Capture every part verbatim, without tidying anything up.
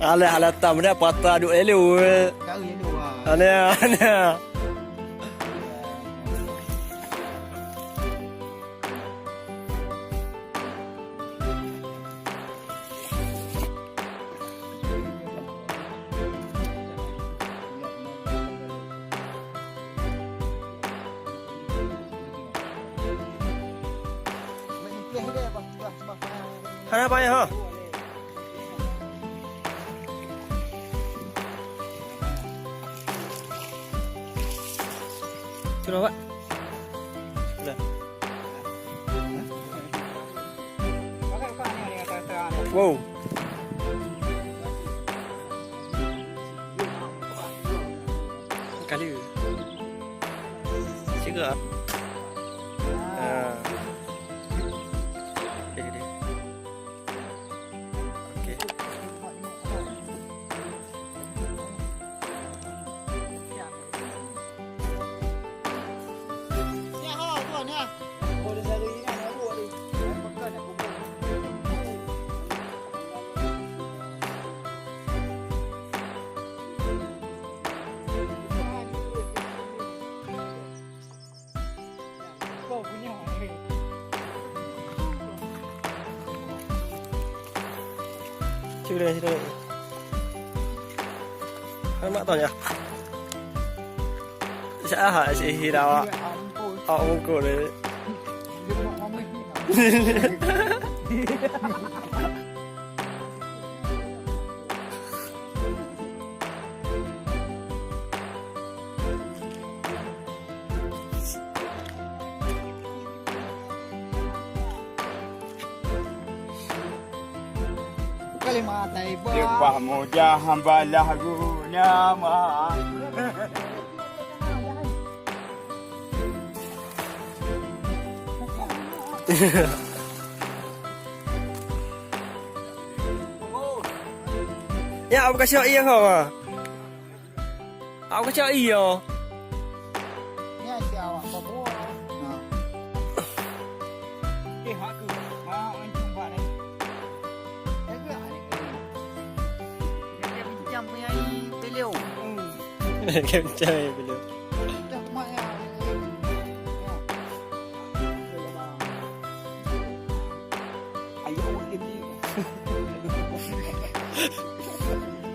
Alah, alah tam dah patah duk elu. Aneh, aneh. Hana payah, ha? Sudah, Pak. Sudah. Wow. Kali. Cegah. Ah. Okey, okey. Okey. Sini, sini. Hai, mak tanya. Siapa sihir awak? Awak mukul ni. Kalimah Thaibah. Leupah mujah hamba lah guna ma. Ya, aku kasih awak iya kau, ha. Aku kasih awak iya. Ni asyik awak bawa. Ha. Eh, hak ke? Hak orang cumba ni. Jaga adik kau. Dia bincang punya air beliau. Hmm. Dia bincang air beliau. Dah mak ya. Ya. Ayo, awak jadi.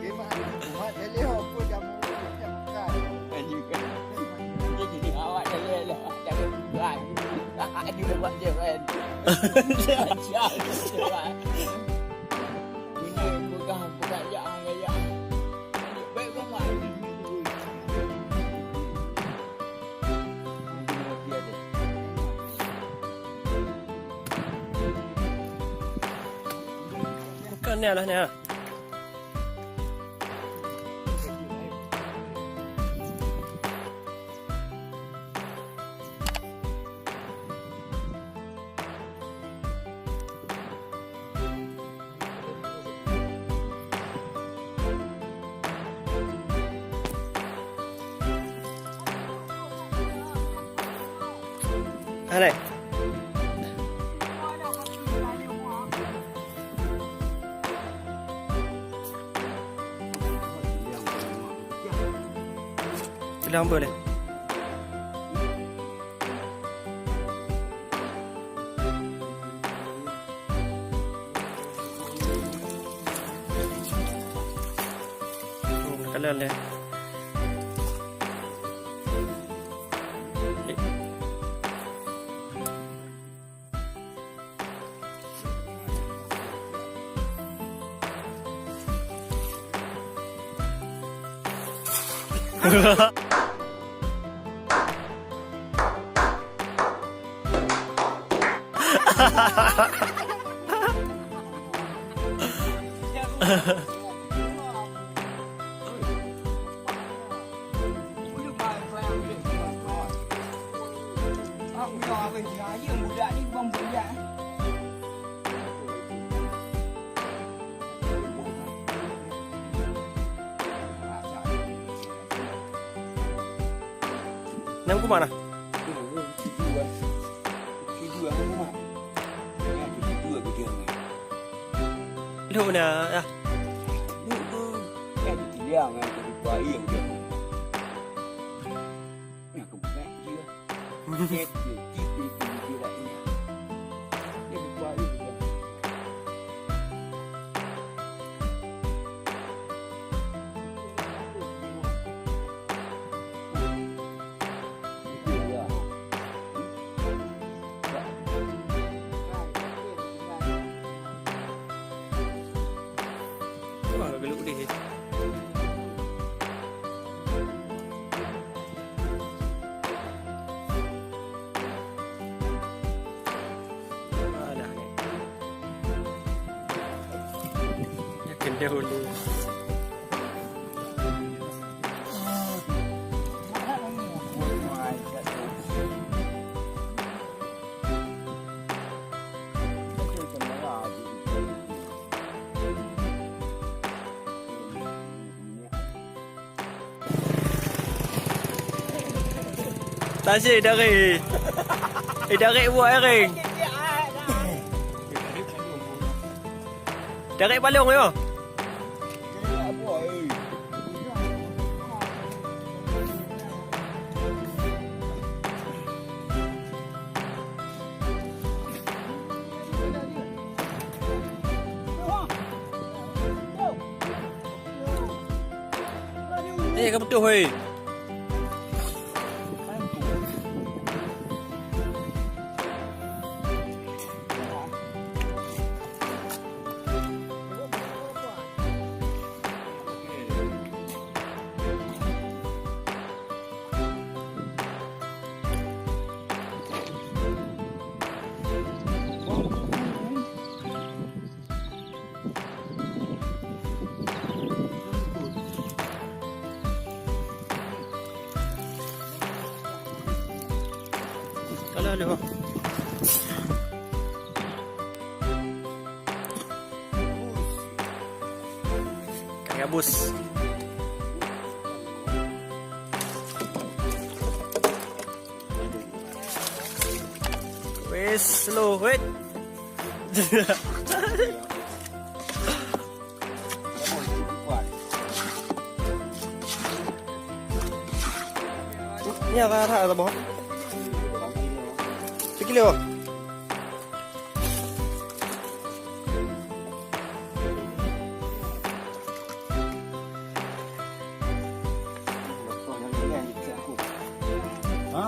Memang, mak dah lewat pun dah mau, dah bukan. Ayo, kan. Jadi, awak dah lewat, dah bukan. Aduh, awak jangan. Jangan, jangan. Ini pegang, pegang, ya, ya, ya. Baik, Bang, Bang. Bukan ni lah ni, ha. Hai. Sedang apa ni? Oh, makanan dia. Nyang kuman ah. Lhok na ah. Alah ni. Kendeh ulu. Tasik dari. Eh, dari buat ering. Dari balong yo. Eh, ka beutôi, hei. Kalau ada. Ka gabus. Wes, slow, wait. Ni apa, apa, apa? Sikilo. Ha?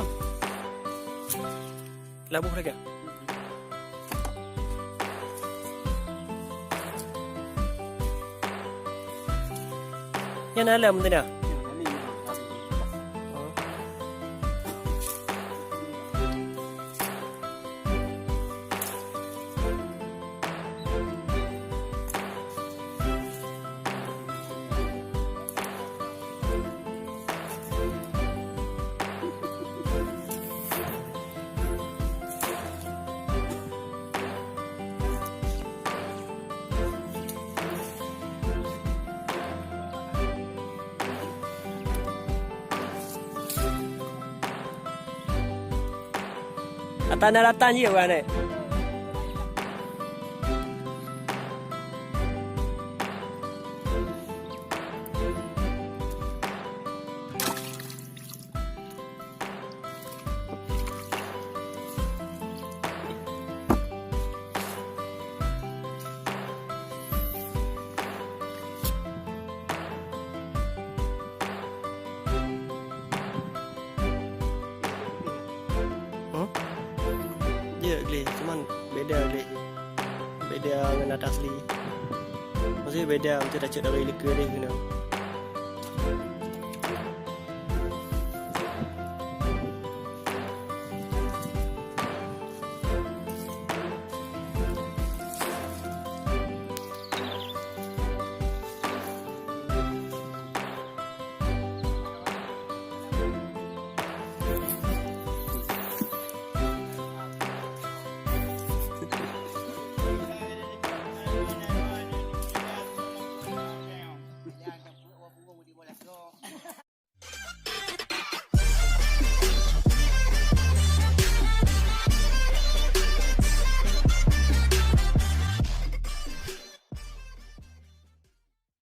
Labuh lagi. Nyan alam tu dah. Ata na datang je orang ni. Huh? Dia gleh, cuman beda gleh. Beda ngon ata asli. Maksudnya beda, macam dah cek dari leka dia kena.